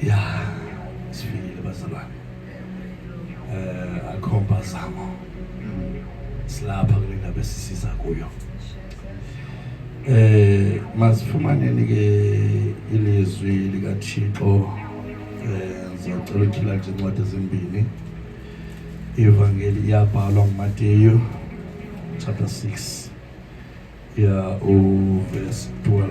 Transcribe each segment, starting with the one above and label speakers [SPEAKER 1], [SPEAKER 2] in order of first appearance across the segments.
[SPEAKER 1] Ya, sifikile bazalwane. Eh akho mpazamo. Silapha kule ndaba esisiza kuyo. Eh masifumaneni ke ilizwi likaThixo eh ngizocela utyhila nje incwadi ezimbini. Ivangeli iyabhalwa nguMateyu chapter 6 ya uverse 12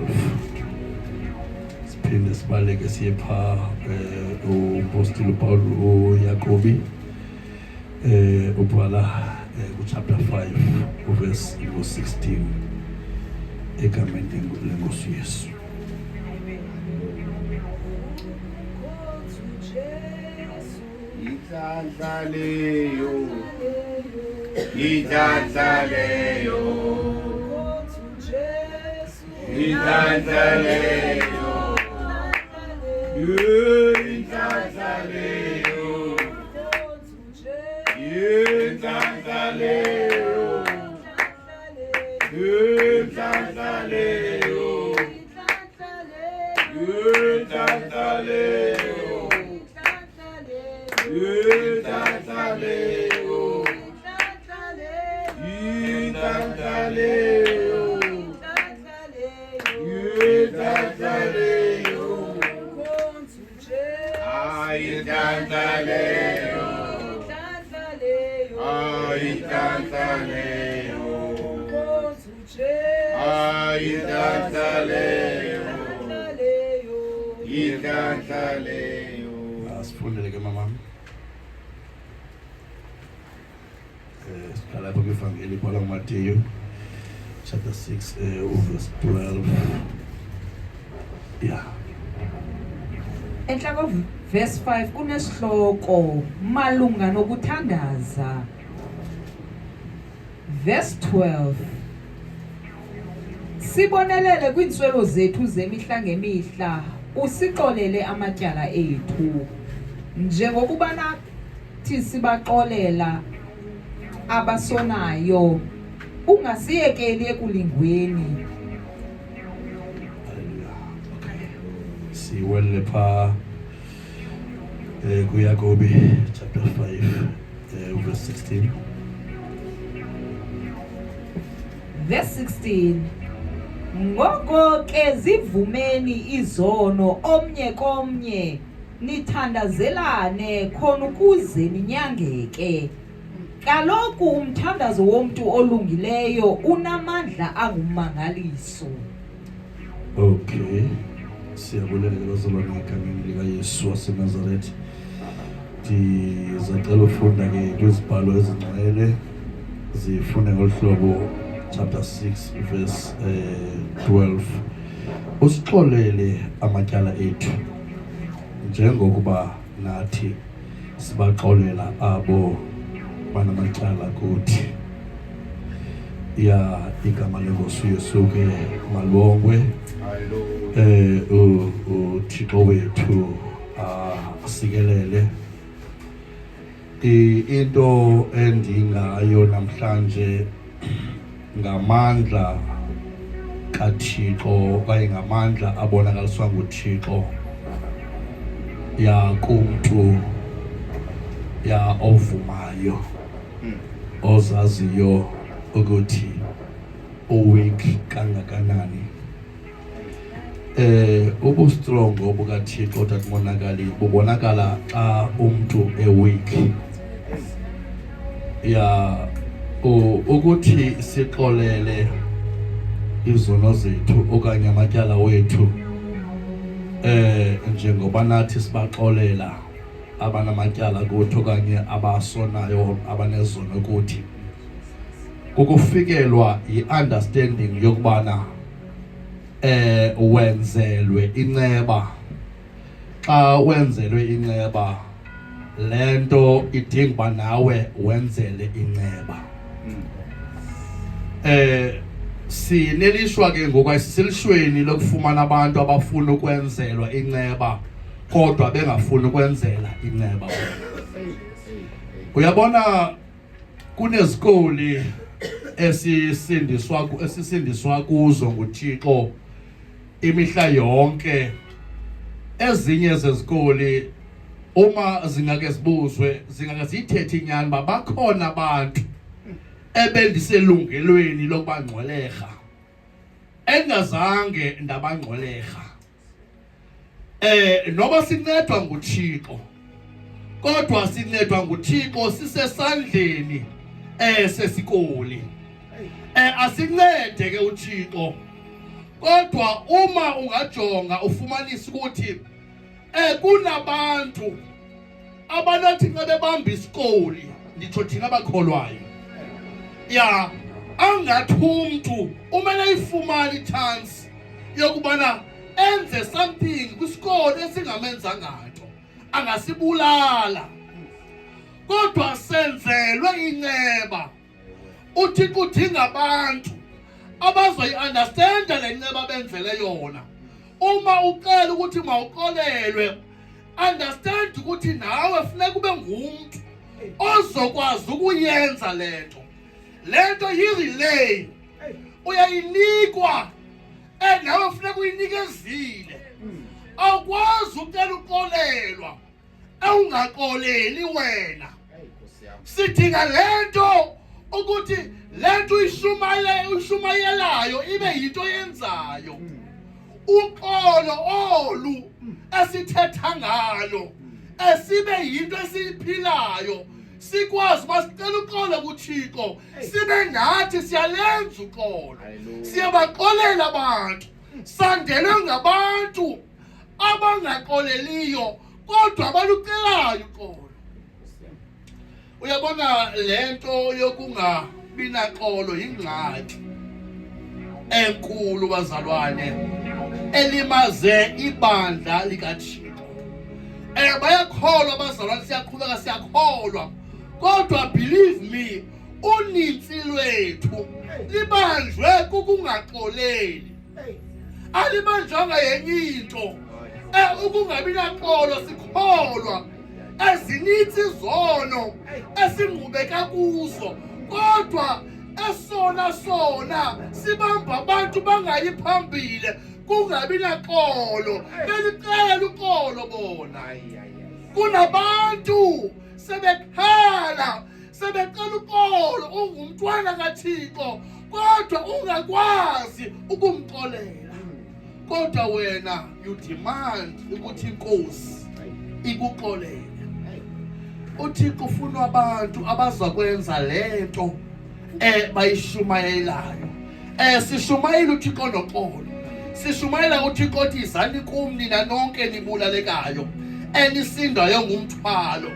[SPEAKER 1] siphinde sibaleke siye pha eh, umpostile uPaul uYakobi eh ubhala eh, kuchapter 5 uverse 16 egameni lenkosi Yesu.
[SPEAKER 2] Inhlanhla leyo Inhlanhla leyo Inhlanhla leyo Inhlanhla leyo Inhlanhla leyo Inhlanhla leyo Inhlanhla leyo Inhlanhla leyo
[SPEAKER 1] Asifundele ke mama. Eh siqala lapha kwivangeli ibhalwa nguMateyu chapter 6 eh verse 12. Yeah.
[SPEAKER 3] Enhla ko verse 5 kunesihloko malunga nokuthandaza. Verse 12 Sibonelele kwiintswelo zethu zemihla ngemihla, usixolele amatyala ethu, njengokuba nathi sibaxolela abasonayo, ungasiyekeli ekulingweni.
[SPEAKER 1] Okay. Siwele pha eh kuYakobi chapter 5 eh verse 16.
[SPEAKER 3] Verse 16 Ngoko ke zivumeni izono omnye komnye nithandazelane khona ukuze ninyangeke. Kaloku umthandazo womntu olungileyo unamandla angummangaliso.
[SPEAKER 1] Okay. Siyabulela ke bazalwane egameni likaYesu waseNazaretha. Ndizocela ufunda ke kwizibhalo ezingcwele zifunde ngolu hlobo chapter 6 verse eh, 12. Usixolele amatyala ethu njengokuba nathi sibaxolela abo banamatyala kuthi. Ya igama lenkosi uYesu ke malibongwe. Eh uThixo wethu asikelele. Into endingayo namhlanje ngamandla kaThixo okanye ngamandla abonakaliswa nguThixo ya kumntu ya ovumayo ozaziyo ukuthi uweak kangakanani. Eh ubustrong obukaThixo tatumonakali bubonakala xa umntu eweak. Ya ukuthi sixolele izono zethu okanye amatyala wethu eh njengoba nathi sibaxolela abanamatyala kuthi okanye abasonayo abanezono kuthi kukufikelwa yi-understanding yokubana eh wenzelwe inceba xa wenzelwe inceba lento idinga uba nawe wenzele inceba eh sinelishwa ke ngoku ayisilishweni lokufumana abantu abafuna ukwenzelwa inceba kodwa bengafuni ukwenzela inceba uyabona kunezikoli esisindiswa esisindiswa kuzo nguThixo imihla yonke. Ezinye zezikoli uma zingake zibuzwe zingake ziyithethe inyani uba bakhona abantu ebendiselungelweni lokubangxwelerha engazange ndabangxwelerha. Noba sincedwa nguThixo, kodwa sincedwa nguThixo sisesandleni sesikoli. Asincede ke uThixo, kodwa uma ungajonga ufumanisa ukuthi kunabantu abanathi xa bebamba isikoli, nditsho thina abakholwayo, ya angathi umntu umele ayifumane i-chance yokubana enze something kwisikolo esingamenzanga nto, angasibulala, kodwa senzelwe inceba. UThixo udinga abantu abazoyi-understanda le nceba benzele yona. Uma ucela ukuthi mawuxolelwe, understand ukuthi nawe funeka ube ngumntu ozokwazi ukuyenza le nto. Le nto yi-relay, uyayinikwa, nawe funeka uyinikezile. Awukwazi ucela uxolelwa awungaxoleli wena. Sidinga lento ukuthi lento uyishumayelayo ibe yinto yenzayo. Uxolo olu esithetha ngalo esibe yinto esiyiphilayo, sikwazi uba sicela uxolo kuThixo, sibe ngathi siyalenza uxolo, siyabaxolela abantu. Sandelwe ngabantu abangaxoleliyo kodwa abalucelayo uxolo. Uyabona lento yokungabi naxolo yingxaki enkulu bazalwane, elimaze ibandla likaThixo. Bayakholwa abazalwane, siyaqhubeka siyakholwa, kodwa believe me, unintsi lwethu libanjwe kukungaxoleli, alibanjwanga yenye into. Ukungabi naxolo sikholwa ezinintsi izono esingqubeka kuzo, kodwa esona sona sibamba abantu bangayi phambili, kungabi naxolo, belicela uxolo bona. Kunabantu sebekhala sebecela uxolo, ungumntwana kaThixo kodwa ungakwazi ukumxolela, kodwa wena you demand ukuthi inkosi ikuxolele. UThixo ufuna abantu abazakwenza lento bayishumayelayo. Sishumayela uThixo noxolo, sishumayela uThixo othi izani kum nina nonke nibulalekayo enisindayo ngumthwalo,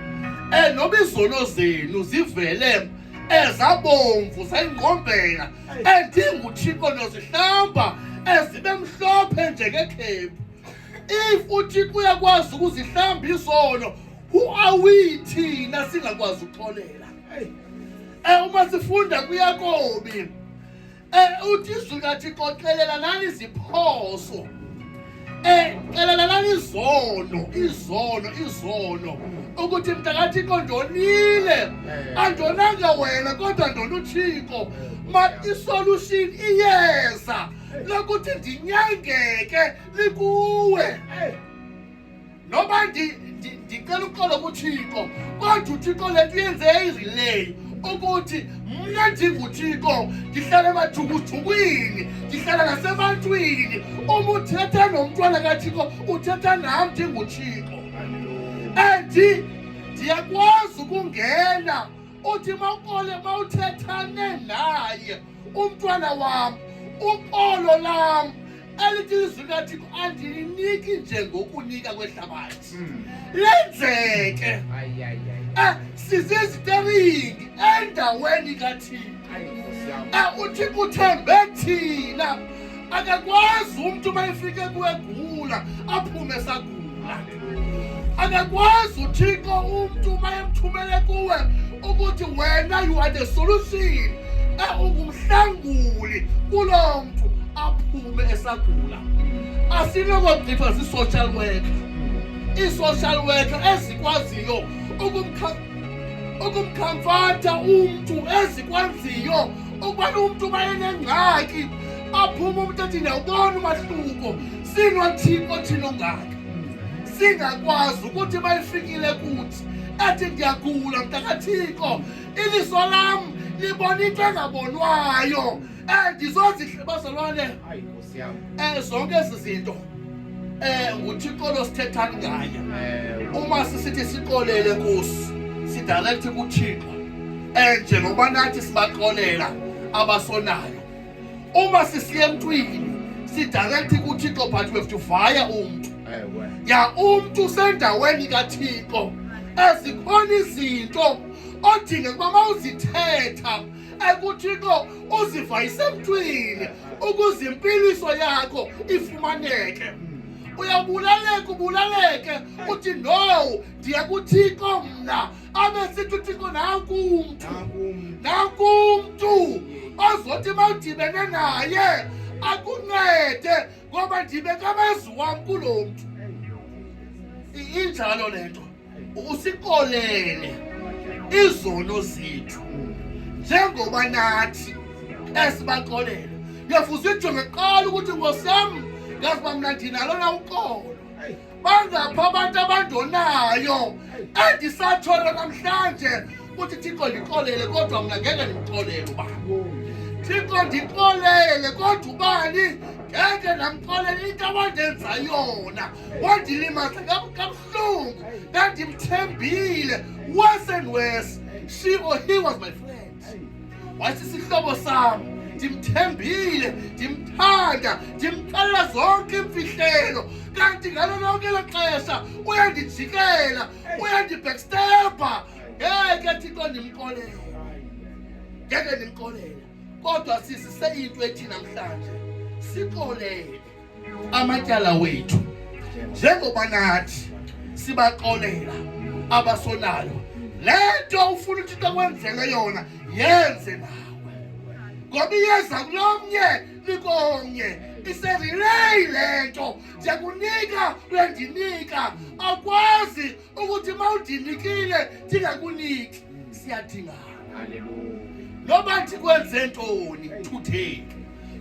[SPEAKER 1] noba izono zenu zivele ezabomvu zayingqombela, endinguThixo nozihlamba ezibe mhlophe njengekhephu. If uThixo uyakwazi ukuzihlamba izono, who are we thina singakwazi ukuxolela? Uma sifunda kuYakobi, uthi izwi likaThixo, xelelanani iziphoso, xelelanani izono, izono, izono, ukuthi mntakaThixo ndonile, andonanga wena kodwa ndona uThixo. Ma isolution iyeza lokuthi ndinyangeke likuwe. Noba ndicela uxolo kuThixo, kodwa uThixo le nto yenze irelay ukuthi mna ndinguThixo, ndihlala emajukujukwini, ndihlala nasebantwini. Uma uthetha nomntwana kaThixo, uthetha nam ndinguThixo, and ndiyakwazi ukungena. Uthi mawuxole, mawuthethane naye umntwana wam, uxolo lam elithi izwi likaThixo andiliniki njengokunika kwehlabathi, lenzeke. Siziziteringi endaweni kaThixo. UThixo uthembe thina. Akakwazi umntu uma efike kuwe gula aphume sagula. Akakwazi uThixo umntu uma emthumele kuwe ukuthi wena you are the solution, ungumhlanguli kuloo mntu, aphume esagula. Asinokogqithwa zii-social worker, ii-social worker ezikwaziyo ukumcomforta umntu, ezikwaziyo ukubana umntu bayenengxaki aphume umntu ethi ndiyawubona umahluko. SinoThixo thina ongaka. Singakwazi ukuthi bayifikile kuthi ethi ndiyagula mntakaThixo, iliso lam libona into engabonwayo. Ndizozihle bazalwane.
[SPEAKER 2] Hayi Nkosi yam.
[SPEAKER 1] Zonke ezi zinto nguThixo lo sithethani ngaye. Uma sisithi sixolele Nkosi, sidirect kuThixo. Njengoba nathi sibaxolela abasonayo. Uma sisiye emntwini sidirect kuThixo, but we have to via umntu. Ya umntu usendaweni kaThixo. Ezikhona izinto odinga ukuba mawuzithetha ekuThixo uzivayise emntwini ukuze impiliso yakho ifumaneke. Uyabulaleka ubulaleke uthi no ndiya kuThixo mna, abe sithi uThixo nanku umntu, nanku umntu ozothi mawudibene naye akuncede ngoba ndibeka amazwi wam kulo mntu. Injalo le nto. Usikolele izono zethu njengoba nathi esibaxolele. Ngiyafuza ijonge kuqala ukuthi Nkosi yam, ngazi uba mna ndinalo na uxolo. Bangaphi abantu abandonayo endisatshoyo namhlanje ukuthi Thixo ndixolele, kodwa mna ngeke ndimxolele uba Thixo ndixolele, kodwa ubani ngeke ndamxolela into awandenza yona, wandilimaza kabuhlungu, ndandimthembile. Worse and worse, she or he was my friend, wayesisihlobo sam, ndimthembile, ndimthanda, ndimxelela zonke imfihlelo, kanti ngalo lonke elo xesha uyandijikela, uyandibackstabha. Ngeke Thixo ndimxolele, ngeke ndimxolele. Kodwa sisise into ethi namhlanje sixolele amatyala wethu njengoba nathi sibaxolela abasonayo. Le nto ufuna uThixo akwenzele yona, yenze nawe, ngoba iyeza kulomnye likomnye, iserelay le nto. Ndiyakunika, uyandinika, awukwazi ukuthi uma undinikile ndingakuniki. Siyadingana. Noba ndikwenze ntoni today,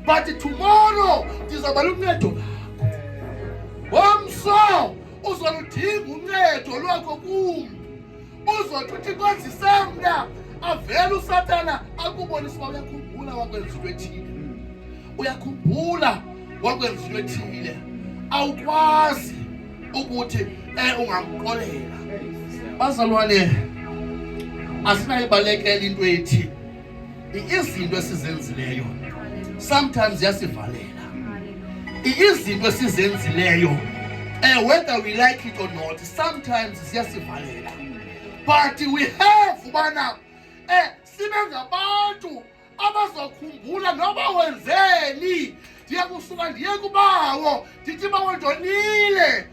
[SPEAKER 1] but tomorrow ndizawuba luncedo lakho. Ngomso uzoludinga uncedo lwakho kum. Uzothi uthi kwenzise mna, avele uSathana akubonise uba uyakhumbula wakwenza into ethile, uyakhumbula wakwenza into ethile. Awukwazi ukuthi ungamxolela. Bazalwane, asinayibalekela into ethi izinto esizenzileyo sometimes ziyasivalela. Izinto esizenzileyo, whether we like it or not, sometimes ziyasivalela. But we have ubana sibe ngabantu abazokhumbula noba wenzeni. Ndiya kusuka ndiye kubawo ndithi bawo ndonile,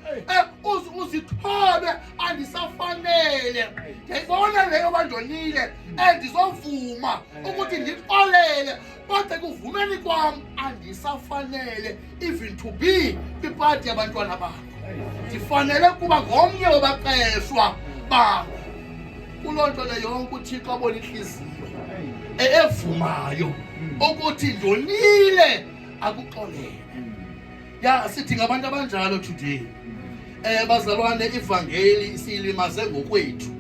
[SPEAKER 1] uzithobe, andisafanele. Ndiyayibona leyo uba ndonile, ndizovuma ukuthi ndixolele, kodwa ekuvumeni kwam andisafanele even to be kwipati yabantwana bakho. Ndifanele kuba ngomnye wabaqeshwa bakho. Kuloo nto leyo yonke uThixo abona intliziyo evumayo ukuthi ndonile, akuxolele. Ya, sithi ngabantu abanjalo today. Bazalwane, ivangeli siyilimaze ngokwethu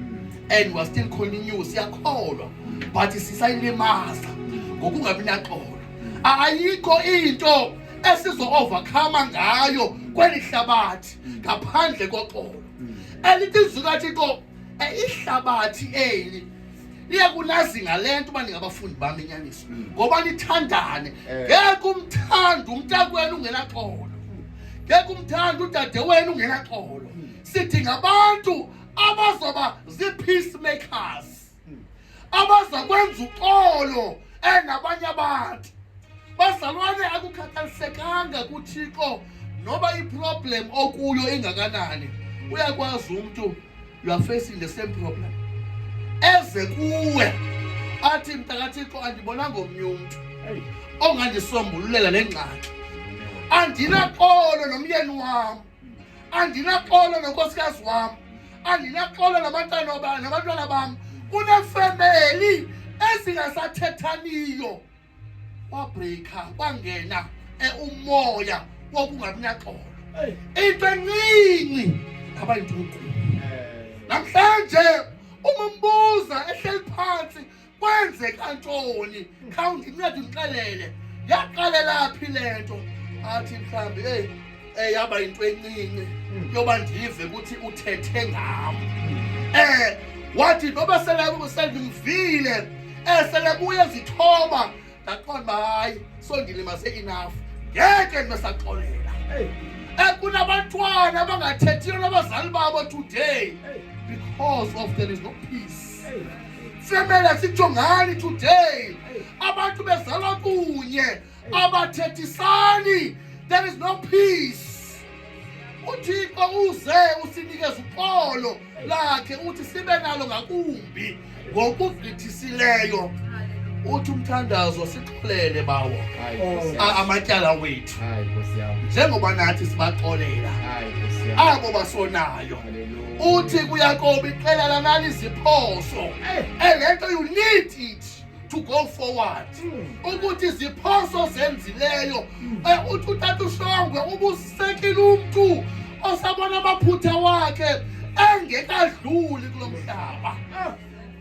[SPEAKER 1] and we are still continue, siyakholwa but sisayilimaza ngokungabi naxolo. Ayikho into esizo overcome ngayo kweli hlabathi ngaphandle koxolo. Elithi izwi kaThixo, ihlabathi eli liyakunazi ngale nto uba ningabafundi bam inyaniso, ngoba nithandane. Ngeke umthande umntakwenu ungenaxolo, ngeke umthande udadewenu ungenaxolo. Sithi ngabantu abazoba zii-peacemakers, abaza kwenza uxolo nabanye abantu. Bazalwane, akukhathalisekanga kuThixo noba iproblem okuyo ingakanani. Uyakwazi umntu, you are facing the same problem, eze kuwe athi mntakaThixo andibonanga omnye umntu ongandisombululela le ngxaki, andinaxolo nomyeni wam, andinaxolo nonkosikazi wam, andinaxolo nabantwana bam, kunefemeli ezingasathethaniyo. Kwabreaka, kwangena umoya wokungabi naxolo. Into encinci Yaba yinto enkulu. Namhlanje uma umbuza ehleli phansi kwenzeka ntoni, khawundincede undixelele yaqalela phi le nto, athi mhlawumbi eyi yaba yinto encinci yoba ndive ukuthi uthethe ngam. Wathi noba sele sendimvile sele buye zithoba, ndaqonda uba hayi, sondilimaze enough, ngeke ndibesaxolela. Kunabantwana abangathethiyo nabazali babo today because of there is no peace. Semele sijongani today, abantu bezalwa kunye abathethisani, there is no peace. UThixo uze usinikeze uxolo lakhe, uthi sibe nalo ngakumbi ngokugqithisileyo. Uthi umthandazo, sixolele bawo amatyala wethu njengoba nathi sibaxolela abo basonayo. Uthi kuYakobi, xelelana iziphoso. Le nto you need it to go forward, ukuthi iziphoso zenzileyo. Uthi utata uShongwe ubusekile umntu osabona amaphutha wakhe engekadluli kulo mhlaba,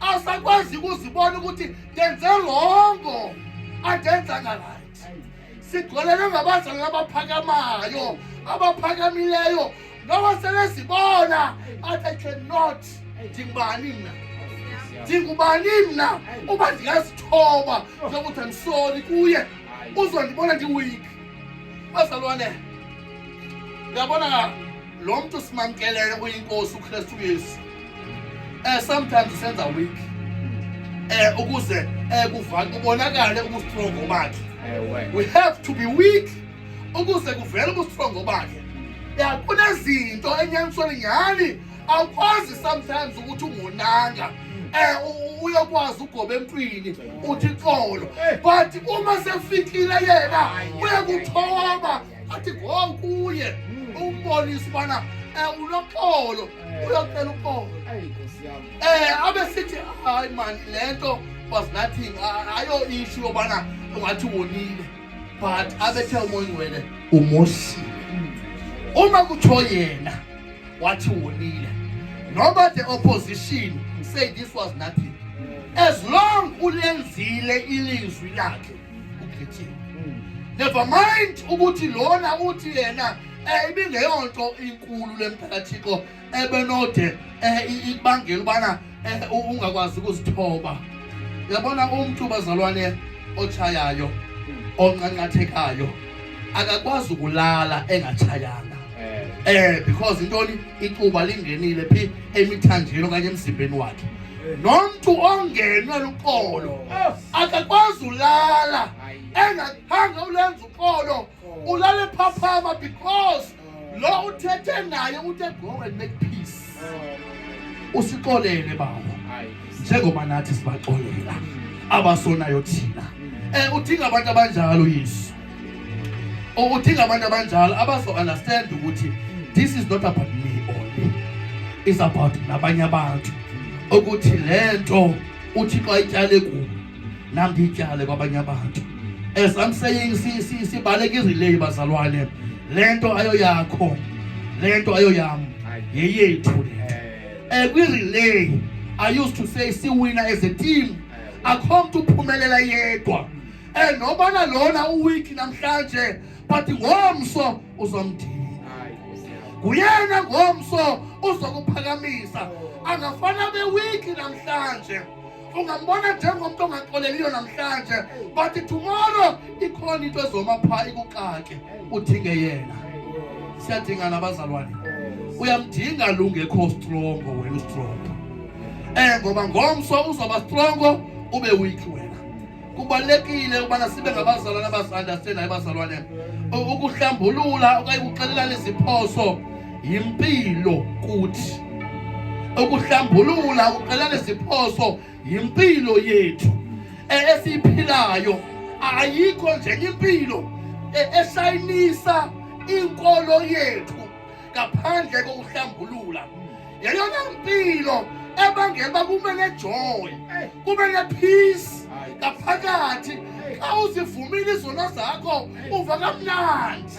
[SPEAKER 1] asakwazi ukuzibona ukuthi ndenze wrong, andenzanga right. Sigqolele ngabazali abaphakamayo, abaphakamileyo, noba selezibona athi, "I cannot, ndingubani mna, ndingubani mna uba ndingazithoba njengokuthi I'm sorry kuye, uzondibona ndi-weak." Bazalwane, uyabona lo mntu simamkelele uyinkosi uKristu Yesu, sometimes usenza weak ukuze kubonakale ubustrongo bakhe. We have to be weak ukuze kuvele ubustrongo bakhe. Ya, kunezinto enyanisweni nyhani awukwazi sometimes ukuthi ungonanga, uyokwazi ugoba emntwini uthi xolo, but uma sefikile yena uyakuthoba, athi go kuye, umbonise ubana unoxolo, uyocela uxolo. Abe sithi, hayi man, lento was nothing, ayo issue yobana ungathi wonile, but abethe uMoya Ngcwele umosile. Uma kutsho yena wathi wonile, noma the opposition say this was nothing, as long ulenzile ilizwi lakhe, ugqithile. Never mind ukuthi lona uthi yena ibingeyonto inkulu lemphakathiko ebenode ikubangela ubana ungakwazi ukuzithoba. Uyabona umuntu, bazalwane, ochayayo, onqanqathekayo, akakwazi ukulala engachayanga, because intoni, icuba lingenile phi, emithanjeni okanye emzimbeni wakhe. Nomuntu ongenwe luxolo akakwazi ulala engakhange ulenza uxolo, ulale phaphama, because lo uthethe naye uthe, "Go and make peace." Usixolele bawo njengoba nathi sibaxolela abasonayo thina. Udinga abantu abanjalo Yesu, udinga abantu abanjalo abazo understand ukuthi this is not about me only, it's about nabanye abantu, ukuthi lento uThixo ayityale kum nam ndiyityale kwabanye abantu. As I'm saying, sibaleka irelay, bazalwane. Lento ayoyakho, lento ayoyam, yeyethu lento. Kwi-relay I used to say siwina as a team, akho mntu uphumelela yedwa. Nobana lona uweak namhlanje, but ngomso uzomdinga nguyena, ngomso uzokuphakamisa. Angafana beweak namhlanje, ungambona njengomntu ongaxoleliyo namhlanje, but tomorrow ikhona into ezoma phaa ikuxake, udinge yena. Siyadingana, abazalwane. Uyamdinga lungekho strong, wena ustrong, ngoba ngomso uzoba strong, ube weak wena. Kubalulekile ukubana sibe ngabazalwane abazi-understandayo, abazalwane. Ukuhlambulula okanye ukuxelelana iziphoso yimpilo kuthi. Ukuhlambulula, ukuxelelana iziphoso yimpilo yethu esiyiphilayo. Ayikho nje impilo eshayinisa inkolo yethu ngaphandle kokuhlambulula. Yeyona mpilo ebangela uba kube nejoy, kube nepeace ngaphakathi. Xa uzivumile izono zakho, uva kamnandi.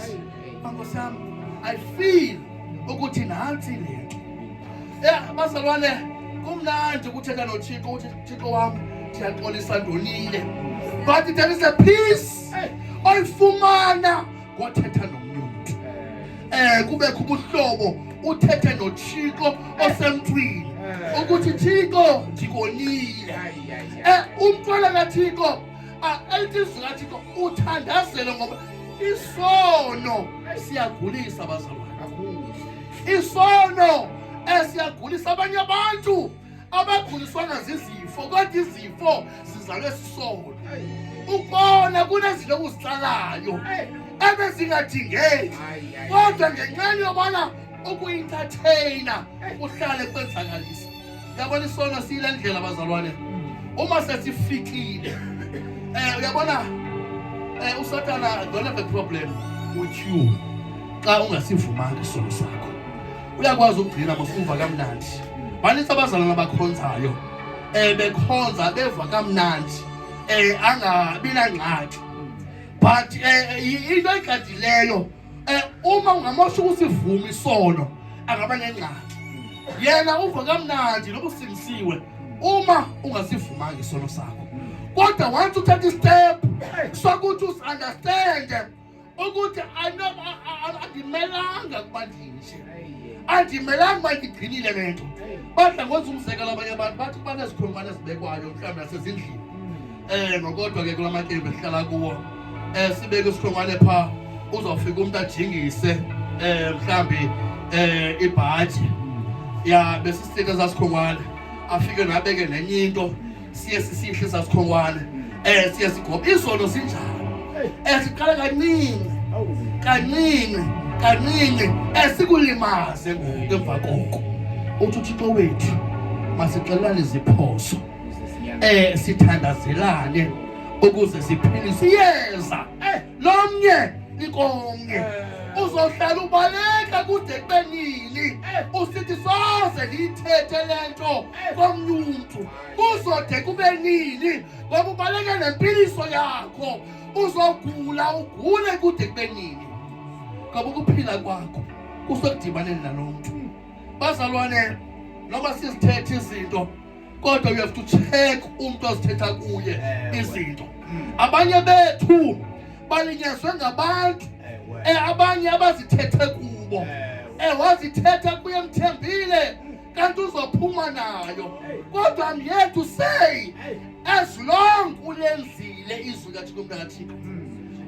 [SPEAKER 1] Nkosi yami, I feel Ukuthi nantsi le nto. Ya bazalwane, kumnandi ukuthetha noThixo uthi Thixo wam ndiyaxolisa ndonile. But there is a peace oyifumana ngothetha nomnye umntu. Kubekho ubuhlobo uthethe noThixo osemntwini ukuthi Thixo ndikonile. Umntwana kaThixo elithi izwi kaThixo uthandazele ngoba isono siyagulisa bazalwane. Isono esiyagulisa abanye abantu abaguliswanga zizifo, kodwa izifo zizalwe sisono. Ukubona kunezinto okuzitsalayo ebezingadingeki, kodwa ngenxa yobana ukuentertaina kuhlale kwenzakalisa. Uyabona isono siyile ndlela bazalwane, uma sesifikile uyabona uSathana don't have a problem with you xa ungasivumanga isono sakho. Uyakwazi ukugcina mos uva kamnandi. Banintsi abazalwana abakhonzayo bekhonza beva kamnandi angabi nangxaki, but into ayigadileyo uma ungamosha ukusivuma isono angaba nengxaki. Yena uva kamnandi noba usindisiwe uma ungasivumanga isono sakho, kodwa once uthatha istep sokuthi usunderstand ukuthi andimelanga kuba ndinje, andimelanga uba ndigcinile le nto. Badla ngokwenza umzekelo abanye abantu, bathi kuba nezikhongwane ezibekwayo mhlawumbi nasezindlini, ngokodwa ke kula matyembe esihlala kuwo, sibeke isikhongwane phaa, uzawufika umntu ajingise mhlawumbi ibhatyi ya besisithethe sasikhongwane, afike nabeke nenye into, siye sisihle sasikhongwane, siye sigobe. Izono sinjalo, siqala kancinci kancinci kancinci, esikulimaze ngoku. Emva koko uthi uThixo wethu masixelelane iziphoso, sithandazelane ukuze siphilise. Iyeza lomnye likomnye, uzohlala ubaleka kude kube nini usithi soze ndiyithethe le nto komnye umntu? Kuzode kube nini? Ngoba ubaleka nempiliso yakho. Uzogula ugule kude kube nini? Ngoba ukuphila kwakho kusekudibaneni nalo mntu. Bazalwane, noma sizithethe izinto, kodwa you have to check umuntu ozithetha kuye izinto. Abanye bethu balinyazwe ngabantu abanye abazithethe kubo, wazithetha kuye mthembile kanti uzophuma nayo. Kodwa I'm here to say, as long ulenzile izwi kaThixo, umntaka Thixo,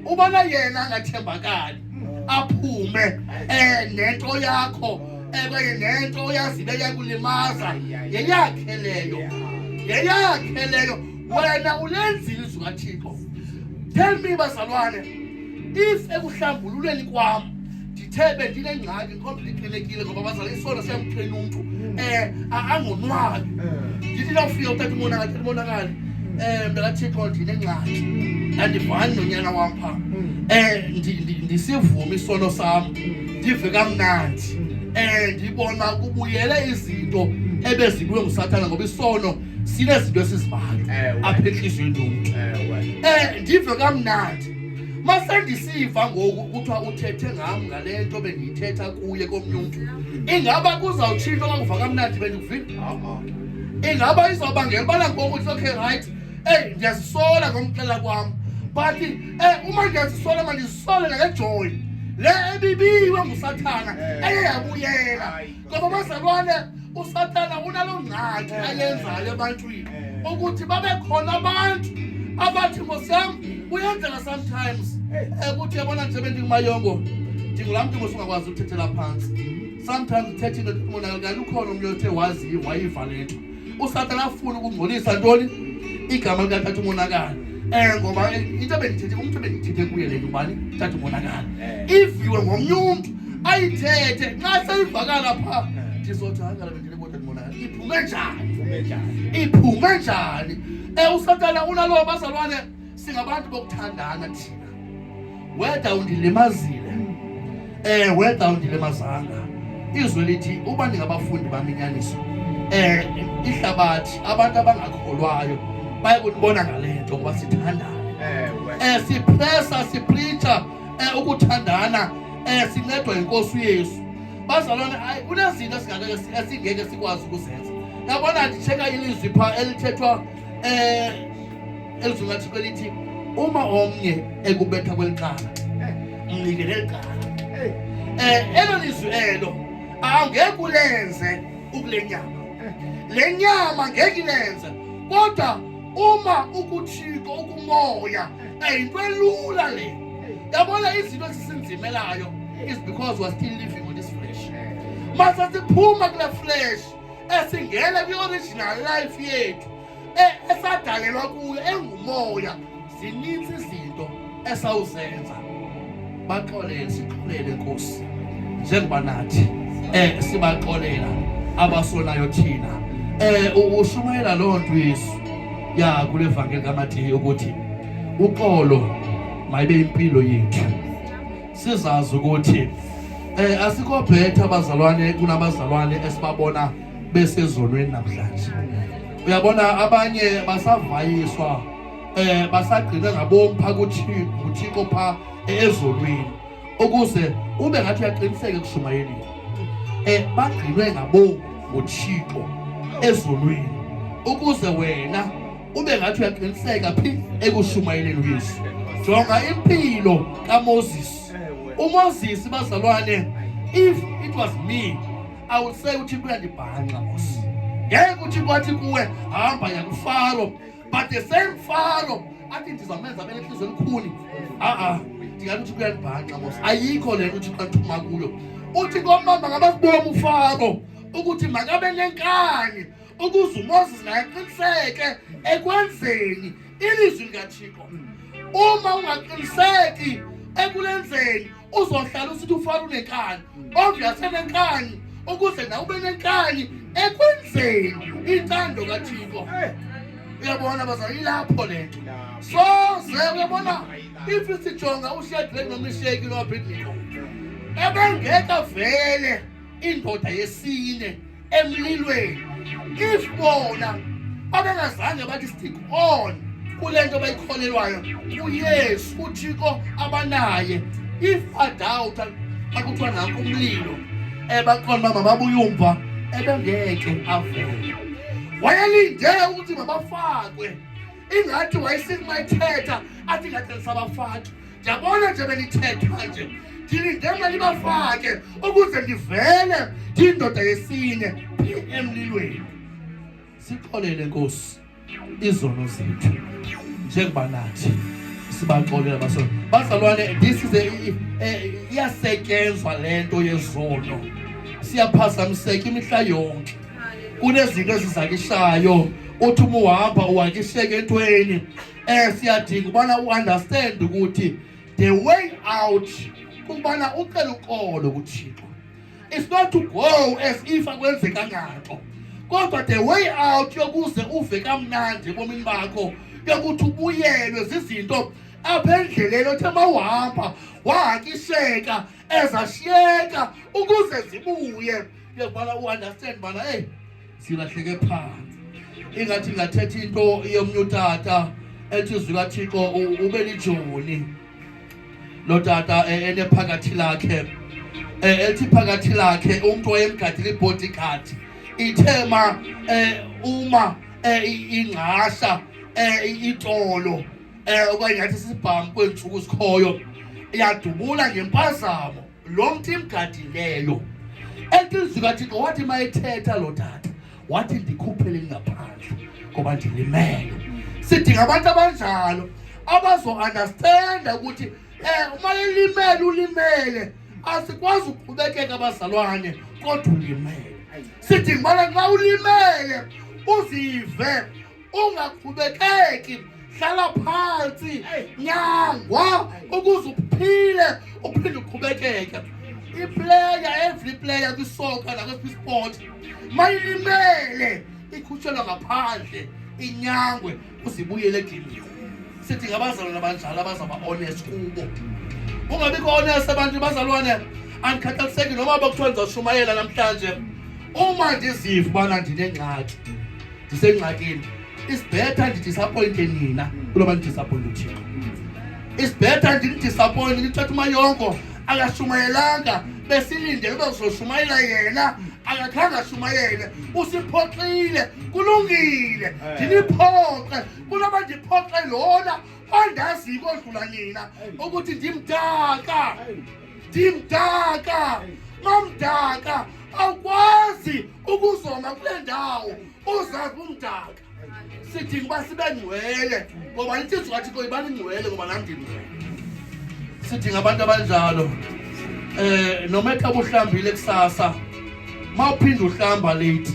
[SPEAKER 1] ubona yena angathembakali aphume nento yakho kanye nento oyazibe yakulimaza, yeyakhe leyo, yeyakhe leyo. Wena ulenzile izwi kaThixo. Tell me bazalwane, if ekuhlambululeni kwam ndithe bendinengxaki nkombi ndiqinekile, ngoba bazala isono siyamqina umntu angonwabi, ndithi nawufika utata umonakali, tata umonakali, mntakaThixo, ndinengxaki, andivani nonyana wam phaa, ndisivume isono sam, ndive kamnandi, ndibona kubuyele izinto ebezibiwe nguSathana, ngoba isono sinezinto esizibalo apha entliziyweni yomntu. Ndive kamnandi masendisiva ngoku kuthiwa uthethe ngam ngale nto bendiyithetha kuye komnye umntu. Ingaba kuzawutshintsha okanye kamnandi bendikuvile? Ingaba izawubangela ubana ngoku uthi okay, right, eyi ndiyazisola ngomxela kwam, but uma ndiyazisola mandizisole nangejoy le ebibiwe nguSathana eye yabuyela. Ngoba bazalwane, uSathana unaloo ngxaki ayenzayo ebantwini ukuthi babe khona abantu abathi nkosiyam kuyenzeka sometimes ukuthi yabona nje bendingumayongo, ndingulaa mntu ngosungakwazi ukuthethela phantsi. Sometimes uthetha into umonakalo kanti ukhona umntu othe waziva wayiva le nto. USathana afuna ukungcolisa ntoni? Igama likatata umonakalo, ngoba into ebendithethe umntu ebendithethe kuye le nto ubani tata umonakalo iviwe ngomnye umntu ayithethe. Nxa seyivakala phaa ndizothi hayi ngala bendile kodwa umonakalo iphume njani, iphume njani? USathana unaloo. Bazalwane, singabantu bokuthandana thina, whether undilimazile, whether undilimazanga. Izwe lithi uba ningabafundi bam inyaniso, ihlabathi abantu abangakholwayo baye kunibona ngale nto ngoba sithandane. Sipresa sipreacha ukuthandana, sincedwa yinkosi uYesu. Bazalwane, hayi, kunezinto esingeke sikwazi ukuzenza. Yabona, nditsheka ilizwi phaa elithethwa elizwi laThixo elithi uma omnye ekubetha kweli cala, mnike neli cala. Elo lizwi elo angeke ulenze ukule nyama, le nyama ngeke ilenze, kodwa uma ukuThixo ukumoya ayinto elula le. Yabona, izinto esisinzimelayo is because we're still living on this flesh. Mase siphuma kule flesh, esingena kwi-original life yethu esadalelwa kuyo engumoya, zininzi izinto esawuzenza. Baxolele, sixolele Nkosi, njengoba nathi sibaxolela abasonayo thina. Ushumayela loo nto Yesu ya kule vangeli kaMatiyu ukuthi uxolo mayibe impilo yethu, sizazi ukuthi asikho better abazalwane kunabazalwane esibabona besezonweni namhlanje. Uyabona, abanye basavayiswa, basagcina ngabom pha kuThixo pha ezolweni, ukuze ube ngathi uyaqiniseka ekushumayeleni. Bagcinwe ngabom nguThixo ezolweni ukuze wena ube ngathi uyaqiniseka phi ekushumayeleni uYesu. Jonga impilo kaMoses. UMoses, bazalwane, if it was me, I would say uThixo uyandibhanxa Moses. Ngeke uThixo athi kuwe hamba yakuFaro, but the same Pharaoh athi ndizamenza abe nenhliziyo elikhuni. A-a, ndingathi uThixo uyandibhanxa Moses, ayikho le nto uThixo andithuma kuyo. Uthi komama ngabasibomi uFaro ukuthi makabe nenkani ukuze uMoses naye aqiniseke ekwenzeni ilizwi likaThixo. Uma ungaqiniseki ekulenzeni, uzohlala usithi uFaro unenkani. Obvious enenkani ukuze nawe ube nenkani ekwenzeni intando kaThixo. Uyabona bazali, ilapho le nto. Soze, uyabona, if sijonga uShadrach noMeshaki noAbednego, ebengeka vele indoda yesine emlilweni if bona babengazange bathi stick on kule nto bayikholelwayo kuYesu, uThixo abanaye. If badoubt xa kuthiwa nanku umlilo, baqonda uba mababuye umva, ebengeke avele. Wayelinde ukuthi mabafakwe. Ingathi wayesithi mayithetha athi ngathi lisabafaki, ndiyabona nje benithetha nje, ndilinde mna nibafake ukuze ndivele ndiyindoda yesine phi emlilweni. Sixolele Nkosi izono zethu njengoba nathi sibaxolela baso. Bazalwane, this is a iyasetyenzwa le nto yezono. Siyaphazamiseka imihla yonke, kunezinto ezizakishayo, uthi uma uhamba uhakisheke entweni. Siyadinga ubana uunderstand ukuthi the way out kubana ucela uxolo kuThixo. It's not to go as if akwenzekanga nto, kodwa the way out yokuze uve kamnandi ebomini bakho, yokuthi ubuyelwe zizinto apha endleleni othe mawuhamba wahakisheka ezashiyeka ukuze zibuye, yokubana uunderstand bana hey, silahleke phansi. Ingathi ngathetha into yomnye utata ethi izwi kaThixo ube lijoni lo tata enephakathi lakhe, ethi phakathi lakhe umuntu wayemgadile ibodyguard ithe ma uma ingqasha itolo okanye ngathi sisibhamu kweentsuku zikhoyo, yadubula ngempazamo lo mntu imgadileyo. Ethi izwi kaThixo wathi mayethetha lo tata wathi, "Ndikhupheleni ngaphandle ngoba ndilimele." Sidinga abantu abanjalo abazo-understanda ukuthi uma elimele ulimele. Asikwazi ukuqhubekeka abazalwane kodwa ulimele. Sidinga ubana xa ulimele uzive ungaqhubekeki, hlala phantsi, nyangwa ukuze uphile uphinde uqhubekeke. Iplayer, every player kwisoka nakwesiphi sport, mayilimele ikhutshelwa ngaphandle inyangwe uzibuyele egemini. Sithi ngabazalwane abanjalo abazaba honest kubo. Ungabikho honest abantu bazalwane, andikhathaliseki noma bekuthiwa ndizawushumayela namhlanje. Uma ndiziva ubana ndinengxaki, ndisengxakini, it's better ndidisappointe nina kunoba ndidisappointe uThixo. It's better ndinidisappointe, ndithatha umayongo akashumayelanga. Besilindele uba uzoshumayela yena, akakhange ashumayele, usiphoxile. Kulungile, ndiniphoxe kunoba ndiphoxe lona ondaziyo kodlula nina ukuthi ndimdaka, ndimdaka. Mamdaka, awukwazi ukuzoma kule ndawo uzazi umdaka. Sidinga uba sibe ngcwele, ngoba lithi izwi kaThixo, yibani ngcwele ngoba nam ndingcwele. Sidinga abantu abanjalo. Noma eqaba uhlambile kusasa, mawuphinda uhlamba late,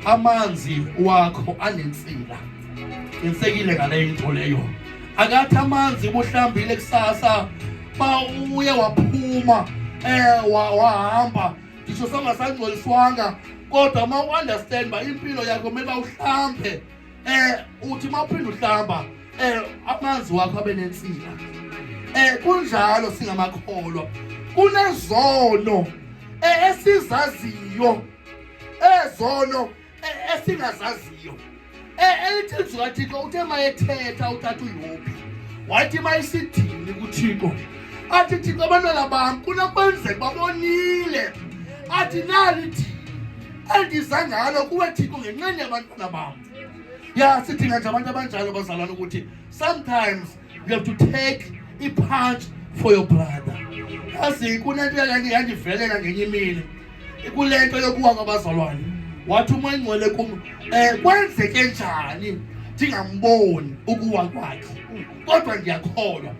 [SPEAKER 1] amanzi wakho anensila. Qinisekile ngale into leyo. Akathi amanzi ubuhlambile kusasa, ba uye waphuma wahamba, ngisho songasangcoliswanga, kodwa uma u-understand uba impilo yakho kumele uba uhlambe, uthi uma uphinda uhlamba, amanzi wakho abe nensila. Kunjalo singamakholwa, kunezono esizaziyo, ezono esingazaziyo. Elithi ilizwi kaThixo, uthe mayethetha utata uYobhi, wathi mayisidini kuThixo, athi, Thixo, abantwana bam kunokwenzeka babonile, athi nali idini endiza ngalo kuwe Thixo ngenxeni yabantwana bam. Ya, sidinga nje abantu abanjalo bazalwane, ukuthi sometimes you have to take i-punch for your brother. Yazi kunento yandivelela ngenye imini kule nto yokuwa kwabazalwane, wathi uMoya Ingcwele kum, kwenzeke njani ndingamboni ukuwa kwakhe, kodwa ndiyakholwa.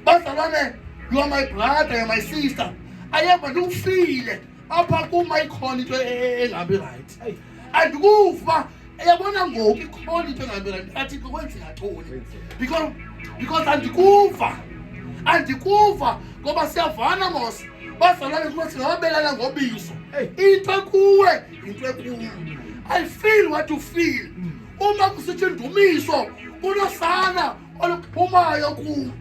[SPEAKER 1] Bazalwane, you are my brother, you are my sister. Ayeva ndikufile apha kum, ayikhona into engabi right, andikuva. Uyabona ngoku ikhona into engabi right. Athi kwenzeka ntoni? Because andikuva, andikuva, ngoba siyavana mos bazalwane, kuba singababelana ngobizo. Into ekuwe, into ekum. I feel what you feel. Uma kusithi indumiso, kunosana oluphumayo kum.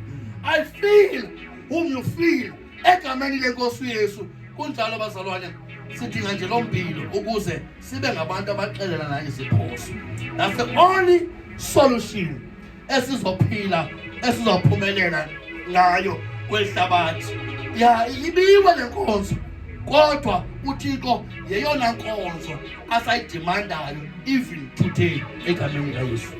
[SPEAKER 1] I feel whom you feel, egameni lenkosi uYesu. Kunjalo bazalwane, sidinga nje loo mpilo ukuze sibe ngabantu abaxelelana iziphoso. That's the only solution esizophila, esizophumelela ngayo kweli hlabathi. Ya, ibiwe le nkonzo, kodwa uThixo yeyona nkonzo asayidimandayo even today, egameni likaYesu.